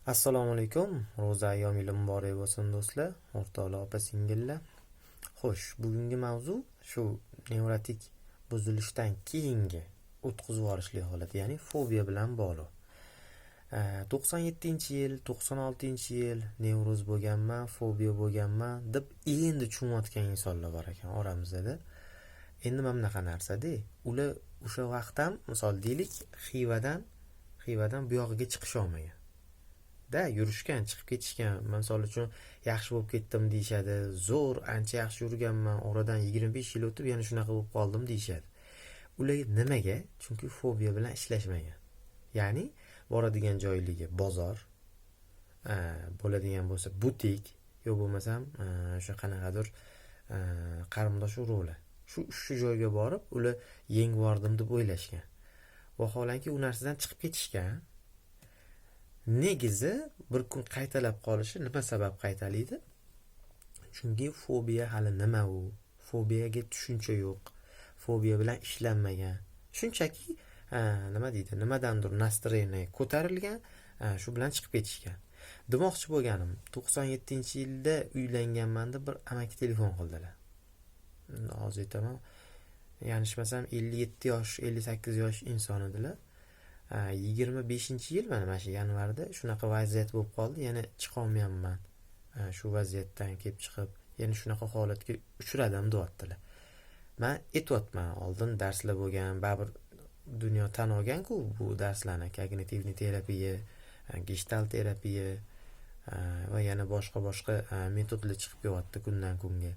Assalomu alaykum. Ro'za ayyomingiz muborak bo'lsin, do'stlar, o'rtoqlar, opa singillar. Xo'sh, bugungi mavzu shu nevrotik buzilishdan keyingi o'tkazib yuborishlik holati, ya'ni fobiya bilan bog'liq. 97-yil, 96-yil nevroz bo'lganman, fobiya bo'lganman deb endi tushunayotgan insonlar bor ekan oramizda. Endi mana bunaqa narsada, ular o'sha vaqt ham, misol deylik, Xivadan bu yog'iga chiqisha olmagan. Da yurishgan, chiqib ketishgan. Misol uchun, yaxshi bo'lib ketdim deyishadi. Zo'r, ancha yaxshi yurganman, oradan 25 yil o'tib yana shunaqa bo'lib qoldim deyishadi. Ular nimaga? Chunki fobiya bilan ishlashmagan. Ya'ni boradigan joyligi bozor, bo'ladigan bo'lsa butik, yo bo'lmasam o'sha qanaqadir qarindosh urug'lar. Shu joyga borib, ular yengib yubordim deb o'ylashgan. Vaholanki, u narsadan chiqib ketishgan. Negizi bir kun qaytalab qolishi nima sabab qaytalaydi? Chunki fobiya hali nima u? Fobiyaga tushuncha yo'q. Fobiya bilan ishlanmagan. Shunchaki nima deydi, nimadandir настроение ko'tarilgan, shu bilan chiqib ketishgan. Demoqchi bo'lganim, 97-yilda uylanganman deb bir amaki telefon qildilar. Hozir aytaman, yanglishmasam 57 yosh, 58 yosh inson edilar. 25-yil mana shu yanvarda shunaqa vaziyat bo'lib qoldi, yana chiqolmayapman. Shu vaziyatdan kelib chiqib, yana shunaqa holatga uchradim deyaptilar. Man aytyapman, oldin darslar bo'lgan, baribir dunyo tan olgan-ku bu darslarni, когнитивный terapiya, geshtalt terapiya va yana boshqa-boshqa metodlar chiqib kelyapti kundan kunga.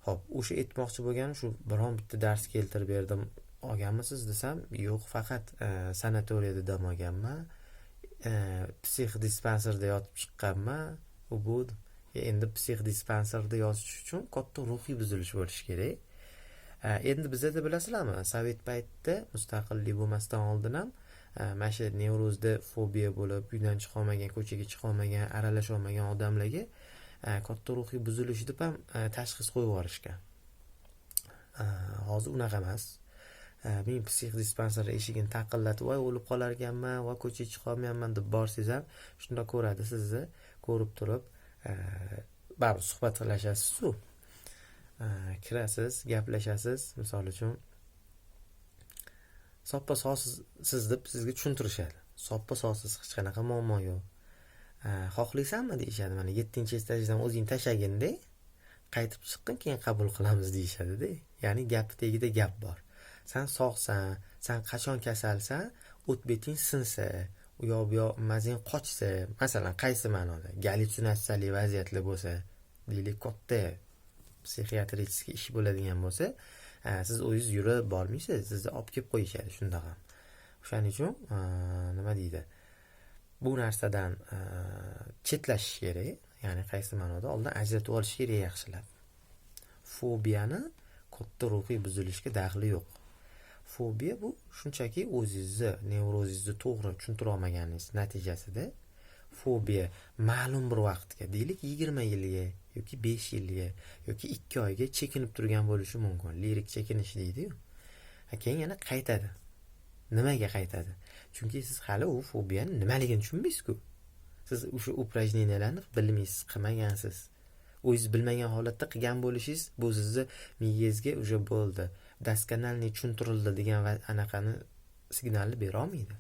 Xo'p, o'sha aytmoqchi bo'lganim, shu biron bitta dars keltirib berdim, olganmisiz desam, yo'q, faqat sanatoriyada dam olganman, psixdispanserda yotib chiqqanman. U bu endi psixdispanserda yotish uchun katta ruhiy buzilish bo'lishi kerak. Endi bizada, bilasizlarmi, sovet paytida, mustaqillik bo'lmasdan oldin ham mana shu nevrozda fobiya bo'lib, uydan chiqolmagan, ko'chaga chiqolmagan, aralasholmagan odamlarga katta ruhiy buzilish deb ham tashxis qo'yib yuborishgan. Hozir unaqa emas. Men psixdispanser eshigini taqillatib, "Voy, o'lib qolar ekanman, voy, ko'chaga chiqolmayapman" deb borsangiz ham, shundoq ko'radi sizni, ko'rib turib, baribir suhbatlashasizu. Kirasiz, gaplashasiz, misol uchun, soppa sog'siz deb sizga tushuntirishadi. Soppa sog'siz, hech qanaqa muammo yo'q. Xohlaysanmi deyishadi, mana yettinchi etajdan o'zing tashlaginda, qaytib chiqqin, keyin qabul qilamiz deyishadida. Ya'ni gapni tagida gap bor. San sog'san, san qachon kasalsan? O't beting sinsa, u yoq bu yoq mazang qochsa, masalan, qaysi ma'noda, gallyutsinatsiyali vaziyatlar bo'lsa, deylik, katta психиатрический ish bo'ladigan bo'lsa, siz o'zingiz yurib bormaysiz, sizni olib kelib qo'yishadi shundoq ham. O'shaning uchun, nima deydi, bu narsadan chetlashish kerak, ya'ni qaysi ma'noda, oldin ajratib olish kerak yaxshilab. Fobiyani katta ruhiy buzilishga daxli yo'q. Fobiya bu shunchaki o'zingizni nevrozingizni to'g'ri tushuntira olmaganingiz natijasida fobiya ma'lum bir vaqtga, deylik, 20 yilga yoki 5 yilga yoki 2 oyga chekinib turgan bo'lishi mumkin. Lirik chekinish deydiyu, keyin yana qaytadi. Nimaga qaytadi? Chunki siz hali u fobiyani nimaligini tushunmaysizku. Siz o'sha упражнения larni bilmaysiz, qilmagansiz. O'zingiz bilmagan holatda qilgan bo'lishingiz, bu sizni miyangizga уже bo'ldi, доскональный tushuntirildi degan anaqani, signalni berolmaydi.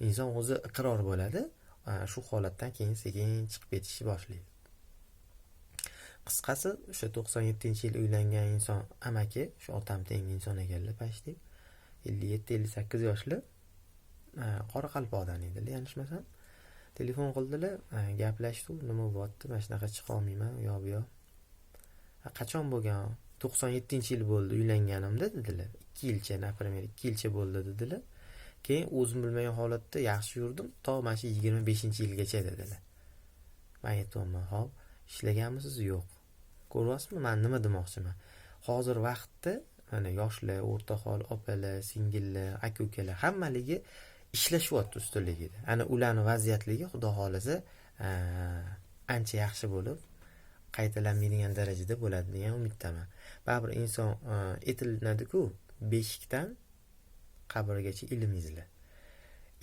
Inson o'zi iqror bo'ladi, shu holatdan keyin sekin chiqib ketishni boshlaydi. Qisqasi, o'sha 97-yil uylangan inson, amaki, shu otam tengi inson ekanlar, почти 57-58 yoshli, Qoraqalpoqdan edilar, yanglishmasam. Telefon qildilar, gaplashdik, nima bo'lyapti, mana shunaqa chiqolmayman, u yoq bu yoq. Qachon bo'lgan? 97-yil bo'ldi uylanganimda dedilar, 2 yilcha, например, 2 yilcha bo'ldi dedilar. Keyin o'zim bilmagan holatda yaxshi yurdim to mana shu 25-yilgacha dedilar. Man aytyapman, ho'p, ishlaganmisiz? Yo'q. Ko'ryapsizmi, man nima demoqchiman? Hozir vaqtda mana yoshlar, o'rta hol opalar, singillar, aka ukalar hammaligi ishlashyapti ustunligida. Ana ularni vaziyatligi, xudo xohlasa, ancha yaxshi bo'lib, qaytalanmaydigan darajada bo'ladi degan umiddaman. Baribir inson, aytilinadiku, beshikdan qabrgacha ilm izla.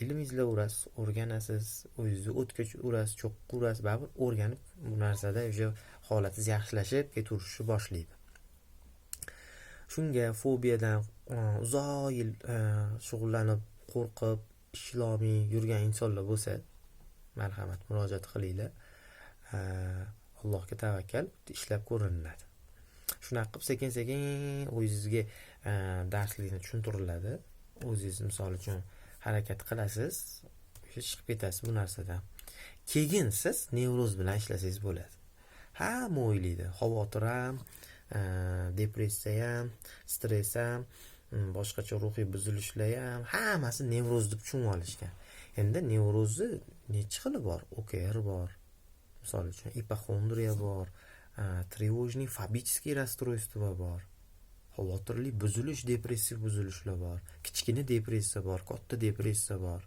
Ilm izlayverasiz, o'rganasiz, o'zingizni o'tga urasiz, cho'qqa urasiz, baribir o'rganib bu narsada o'sha holatingiz yaxshilashib ketaverishni boshlaydi. Shunga fobiyadan uzoq yil shug'ullanib, qo'rqib, ishlolmay yurgan insonlar bo'lsa, marhamat, murojaat qilinglar. Allohga tavakkal, ishlab ko'rinadi. Shunaqa qilib sekin-sekin o'zingizga darslikni tushuntiriladi. O'zingiz misol uchun harakat qilasiz, o'sha chiqib ketasiz bu narsadan. Keyin siz nevroz bilan ishlasangiz bo'ladi. Hamma o'ylaydi, xavotir ham, depressiya ham, stress ham, boshqacha ruhiy buzilishlar ham, hammasi nevroz deb tushunib olishgan. Endi nevrozni necha xili bor? OKR bor, misol uchun ipoxondriya bor, тревожный фобический расстройство bor, xavotirli buzilish, depressiv buzilishlar bor, kichkina depressiya bor, katta depressiya bor.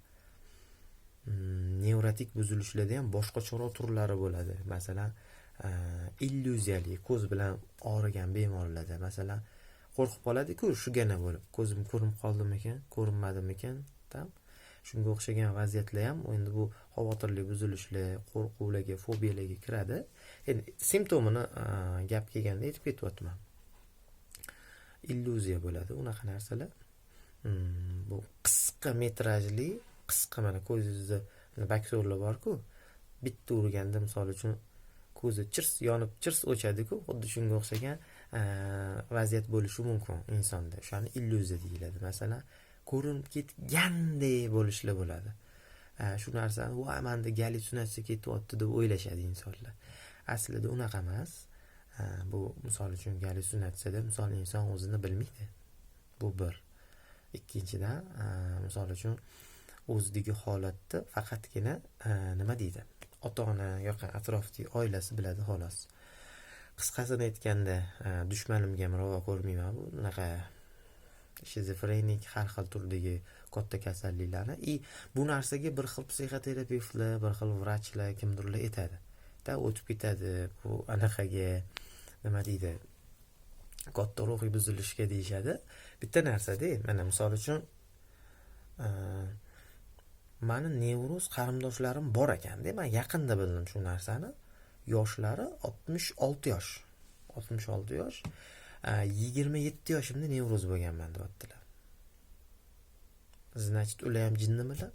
Nevrotik buzilishlarda ham boshqacharoq turlari bo'ladi. Masalan, illyuziyali ko'z bilan og'rigan bemorlarda, masalan, qo'rqib qoladi-ku, shugana bo'lib, ko'zim ko'rinib qoldimikan, ko'rinmadimikan, tam shunga o'xshagan vaziyatlar ham endi bu xavotirli buzilishlar, qo'rquvlarga, fobiyalarga kiradi. Endi simptomini gap kelganda aytib ketyapman. Illyuziya bo'ladi unaqa narsalar. Bu qisqa metrajli, qisqa, mana ko'zingizda boksyorlar bor-ku, bitta urganda misol uchun ko'zi chirs yonib, chirs o'chadi-ku, xuddi shunga o'xshagan vaziyat bo'lishi mumkin insonda. O'shani illyuziya deyiladi. Masalan, ko'rinib ketgandek bo'lishlar bo'ladi. Shu narsani voy menda gallyutsinatsiya ketyapti deb o'ylashadi insonlar. Aslida unaqa emas. Bu misol uchun gallyutsinatsiyada misol inson o'zini bilmaydi. Bu bir. Ikkinchidan, misol uchun o'zidagi holatda faqatgina nima deydi? Ota-ona yoki atrofdagi oilasi biladi xolos. Qisqasini aytganda, dushmanimga ham ravo ko'rmayman bu unaqa shizofrenik har xil turdagi katta kasalliklarni. И bu narsaga bir xil psixoterapevtlar, bir xil vrachlar, kimdirlar aytadi. Da o'tib ketadi bu anaqaga, nima deydi, katta ruhiy buzilishga deyishadi. Bitta narsada, mana misol uchun mani nevroz qarindoshlarim bor ekanda, men yaqinda bildim shu narsani. Yoshlari 66 yosh. 66 yosh. 27 yoshimda nevroz bo'lganman deyaptilar. Значит, ular ham jinnimilar?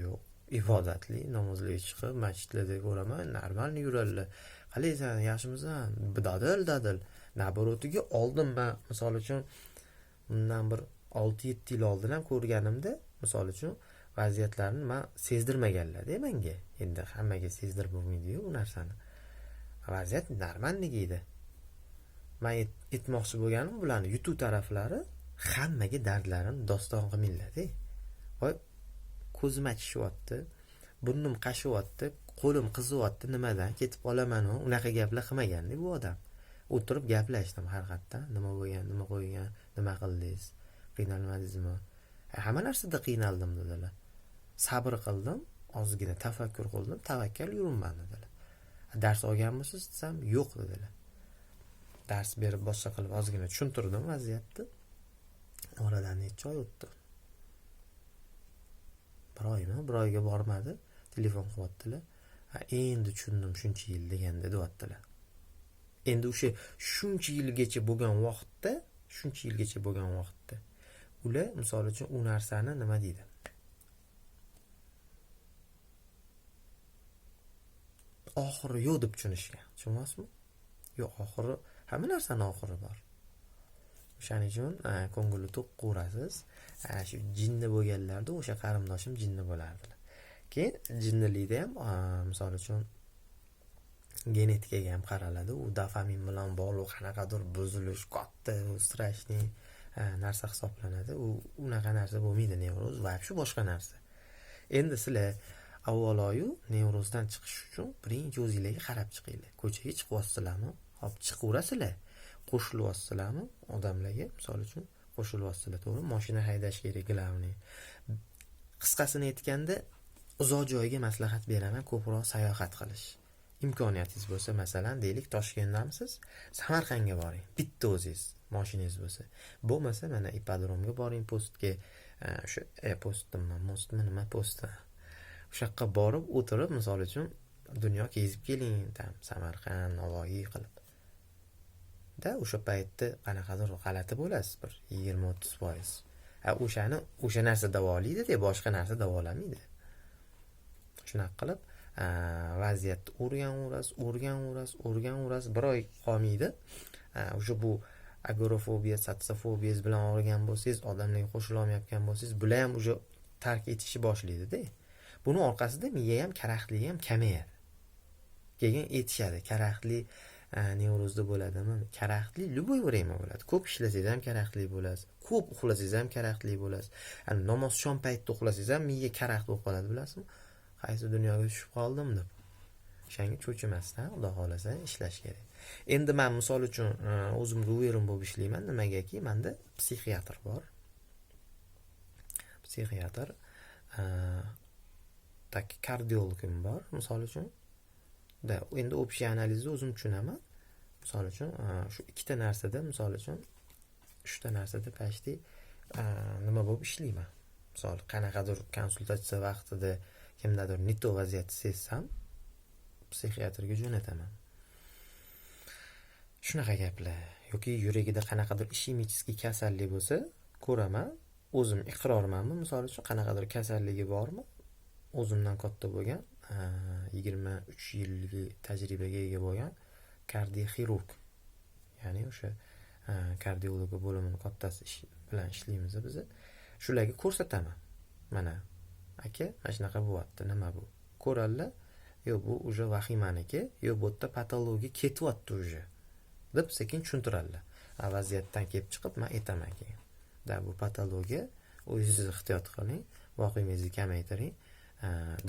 Yo'q, ibodatli, namozlarga chiqib, masjidlarda ko'raman, нормально yuradilar. Qalaysan, yaxshimisan? Dadil, dadil. Наоборот iga oldin men misol uchun bundan bir 6-7 yil oldin ham ko'rganimda, misol uchun vaziyatlarni men sezdirmaganlar-da menga. Endi hammaga sezdirib bo'lmaydi-yu bu narsani. Vaziyat нормальный edi. Men aytmoqchi bo'lganim, bularni yutuv taraflari hammaga dardlarini doston qilmanglar-da. Voy, ko'zim achishyapti, burnim qashyapti, qo'lim qizyapti, nimadan ketib qolaman, unaqa gaplar qilmaganda bu odam. O'tirib gaplashdim har qayerda, nima bo'lgan, nima qo'ygan, nima qildingiz, qiynalmadingizmi? Hamma narsada qiynaldim dedilar. Sabr qildim, ozgina tafakkur qildim, tavakkal yuribman dedilar. Dars olganmisiz desam, yo'q dedilar. Dars berib, boshqa qilib ozgina tushuntirdim vaziyatni. Oradan necha oy o'tdi? Bir oymi? Bir oyga bormadi. Telefon qilyaptilar. Ha, endi tushundim shuncha yil deganda deyaptilar. Endi o'sha shuncha yilgacha bo'lgan vaqtda, shuncha yilgacha bo'lgan vaqtda ular misol uchun u narsani nima deydi? Oxiri yo'q deb tushunishgan. Tushunyapsizmi? Yo'q, oxiri, hamma narsani oxiri bor. O'shaning uchun ko'ngilni to'q qurasiz. Shu jinni bo'lganlarda o'sha qarindoshim jinni bo'lardilar. Keyin jinnilikda ham misol uchun genetikaga ham qaraladi. U dopamin bilan bog'liq qanaqadir buzilish, katta, strashniy narsa hisoblanadi. U unaqa narsa bo'lmaydi, nevroz вообще boshqa narsa. Endi sizlar avvaloyu nevrozdan chiqish uchun birinchi o'zinglarga qarab chiqinglar. Ko'chaga chiqyapsizlarmi? Hop, chiqaverasizlar. Qo'shilyapsizlarmi odamlarga? Misol uchun qo'shilyapsizlar, to'g'ri? Mashina haydash kerak, главный. Qisqasini aytganda, uzoq joyga maslahat beraman, ko'proq sayohat qilish. Imkoniyatingiz bo'lsa, masalan, deylik, Toshkentdamisiz, Samarqandga boring. Bitta o'zingiz, mashinangiz bo'lsa. Bo'lmasa, mana ipodromga boring, postga, O'sha postmi, mostmi, nima posti, o'sha yoqqa borib o'tirib, misol uchun, dunyo kezib keling, там Samarqand, Navoiy qilib da. O'sha paytda qanaqadir g'alati bo'lasiz bir 20-30%. O'shani, o'sha narsa davolaydida, boshqa narsa davolamaydi. Shunaqa qilib vaziyatni o'rganaverasiz, o'rganaverasiz, o'rganaverasiz, bir oy qolmaydi. O'sha bu agorafobiya, sotsiofobiyasi bilan og'rigan bo'lsangiz, odamlarga qo'shilolmayotgan bo'lsangiz, bular ham уже tark etishni boshlaydida. Buni orqasida miya ham karaxtligi ham kamayadi. Keyin aytishadi, karaxtli nevrozda bo'ladimi? Karaxtli любой время bo'ladi. Ko'p ishlasangiz ham karaxtli bo'lasiz, ko'p uxlasangiz ham karaxtli bo'lasiz. Namozshom paytida uxlasangiz ham miya karaxt bo'lib qoladi, bilasizmi, qaysi dunyoga tushib qoldim deb. O'shanga cho'chimasdan, xudo xohlasa, ishlash kerak. Endi man, misol uchun, o'zimga уверен bo'lib ishlayman. Nimagaki, manda psixiatr bor, psixiatr, так, kardiologim bor, misol uchun. Да, endi общий analizni o'zim tushunaman. Misol uchun, shu ikkita narsada, misol uchun, uchta narsada почти nima bo'lib ishlayman. Misol, qanaqadir konsultatsiya vaqtida kimdadir не то vaziyatni sezsam, psixiatrga jo'nataman. Shunaqa gaplar. Yoki yuragida qanaqadir ишемический kasallik bo'lsa, ko'raman, o'zim iqrormanmi, misol uchun, qanaqadir kasalligi bormi, o'zimdan katta bo'lgan, 23 yillik tajribaga ega bo'lgan kardioxirurg, ya'ni o'sha kardiologiya bo'limini kattasi bilan ishlaymiz biza. Shularga ko'rsataman: mana, aka, mana shunaqa bo'lyapti, nima bu? Ko'radilar, yo'q, bu уже vahimaniki, yo'q, bu yerda patologiya ketyapti уже, deb sekin tushuntiradilar. Vaziyatdan kelib chiqib man aytaman keyin: да, bu patologiya, o'zingizni ehtiyot qiling, vahimangizni kamaytiring.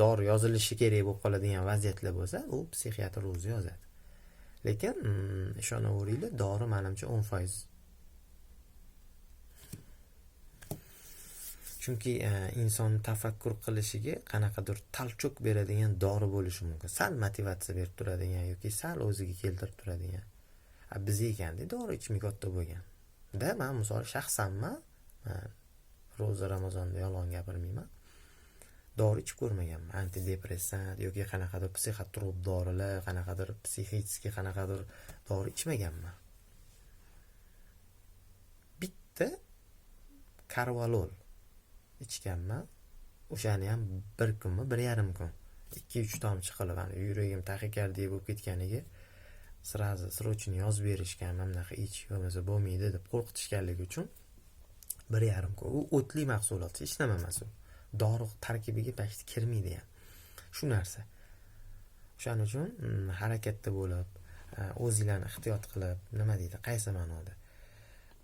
Dori yozilishi kerak bo'lib qoladigan vaziyatlar bo'lsa, u psixiatr o'zi yozadi. Lekin ishonaveringlar, dori manimcha 10%. Chunki inson tafakkur qilishiga qanaqadir толчок beradigan dori bo'lishi mumkin, sal motivatsiya berib turadigan yoki sal o'ziga keltirib turadigan. A biz ekanda dori ichmay katta bo'lgan da. Man, misol, shaxsanman, ro'za Ramazonda yolg'on gapirmayman, dori ichib ko'rmaganman. Antidepressant yoki qanaqadir psixotrop dorilar, qanaqadir психический qanaqadir dori ichmaganman. Bitta karvalol ichganman, o'shani ham bir kunmi, 1,5 kun, 2-3 tomchi qilib. Yuragim taxikardiya bo'lib ketganiga сразу срочно yozib berishgan, mana bunaqa ich, bo'lmasa bo'lmaydi, deb qo'rqitishganligi uchun 1,5 kun. U o'tli mahsulot, hech nima emas, u dori tarkibiga почти kirmaydi ham shu narsa. O'shaning uchun harakatda bo'lib, o'zinglarni ehtiyot qilib, nima deydi, qaysi ma'noda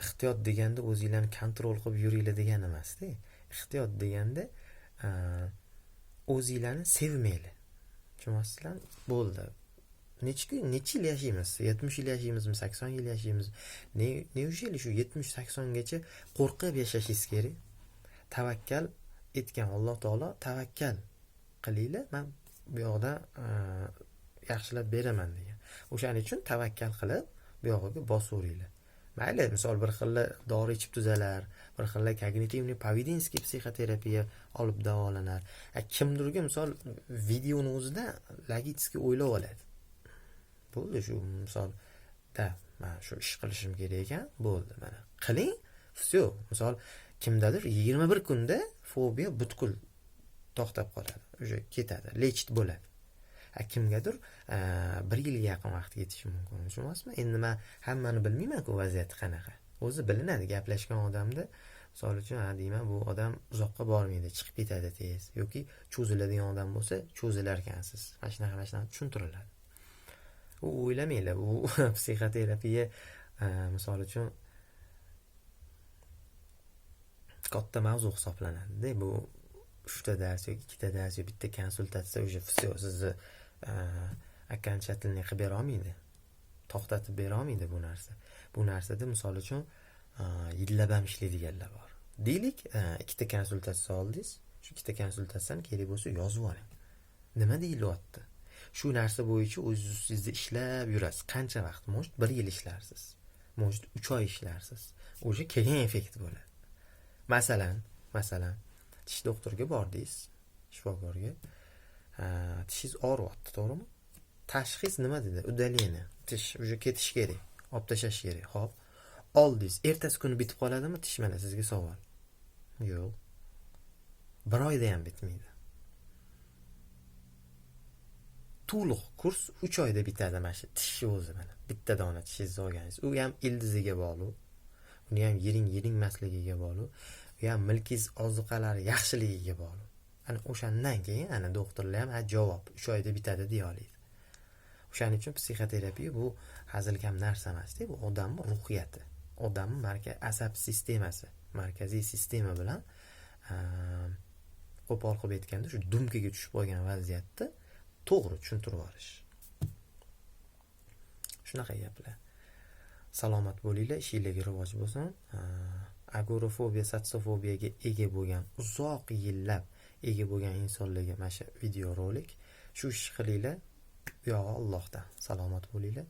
ehtiyot deganda, o'zinglarni контроль qilib yuringlar degani emasda. Ehtiyot deganda, o'zinglarni sevmanglar, tushunyapsizlarmi? Bo'ldi. Necha kun, necha yil yashaymiz? 70 yil yashaymizmi, 80 yil yashaymiz? Неужели shu 70-80gacha qo'rqib yashashingiz kerak? Tavakkal etgan Alloh taolo, tavakkal qilinglar, man bu yoqdan yaxshilab beraman, degan. O'shaning uchun tavakkal qilib, bu yog'iga bosaveringlar. Mayli, misol, bir xilla dori ichib tuzalar, bir xilla когнитивный поведенческий psixoterapiya olib davolanar. Kimdirga, misol, videoni o'zida логически o'ylab oladi, bo'ldi. Shu, misol, да, man shu ish qilishim kerak ekan, bo'ldi, mana, qiling, все. Misol, kimdadir 21 kunda fobiya butkul to'xtab qoladi, уже ketadi, лечить bo'ladi. A kimgadir bir yilga yaqin vaqt ketishi mumkin, tushunyapsizmi? Endi man hammani bilmaymanku, vaziyati qanaqa, o'zi bilinadi gaplashgan odamda. Misol uchun, ha, deyman, bu odam uzoqqa bormaydi, chiqib ketadi tez, yoki cho'ziladigan odam bo'lsa, cho'zilar ekansiz, mana shunaqa, mana shunaqa tushuntiriladi. U o'ylamanglar, bu psixoterapiya, misol uchun, katta mavzu hisoblanadida. Bu uchta dars yoki ikkita dars yo bitta konsultatsiya уже все, sizni окончательный qilib berolmaydi, to'xtatib berolmaydi bu narsa. Bu narsada, misol uchun, yillab ham ishlaydiganlar bor. Deylik, ikkita konsultatsiya oldingiz, shu ikkita konsultatsiyani kerak bo'lsa yozib oling, nima deyilyapti, shu narsa bo'yicha o'z ustingizda ishlab yurasiz. Qancha vaqt? Может, bir yil ishlarsiz, может, 3 oy ishlarsiz, уже keyin effekt bo'ladi. Masalan, Masalan, tish doktoriga bordingiz, shifokorga, tishingiz og'riyapti, to'g'rimi? Tashxis nima dedi? Удаление, tish уже ketishi kerak, olib tashlash kerak. Ho'p, oldingiz, ertasi kuni bitib qoladimi tish? Mana sizga savol. Yo'q, bir oyda ham bitmaydi. To'liq kurs 3 oyda bitadi. Mana shu tishni o'zi, mana bitta dona tishingizni olganingiz, u ham ildiziga bog'liq, uni ham yiring yiringmasligiga bog'liq, u ham milkingiz ozuqalari yaxshiligiga bog'liq. Ana o'shandan keyin ana doktorlar ham ha, javob 3 oyda bitadi deya oladi. O'shaning uchun psixoterapiya bu hazilkam narsa emasda, bu odamni ruhiyati, odamni asab sistemasi, markaziy sistema bilan qo'pol qilib aytganda shu думка ga tushib qolgan vaziyatda to'g'ri tushuntirib yuborish. Shunaqa gaplar. Salomat bo'linglar, ishinglarga rivoj bo'lsin. Agorafobiya, sotsiofobiyaga ega bo'lgan, uzoq yillab ega bo'lgan insonlarga mana shu videorolik, shu ishni qilinglar, buyog'i Allohdan. Salomat bo'linglar.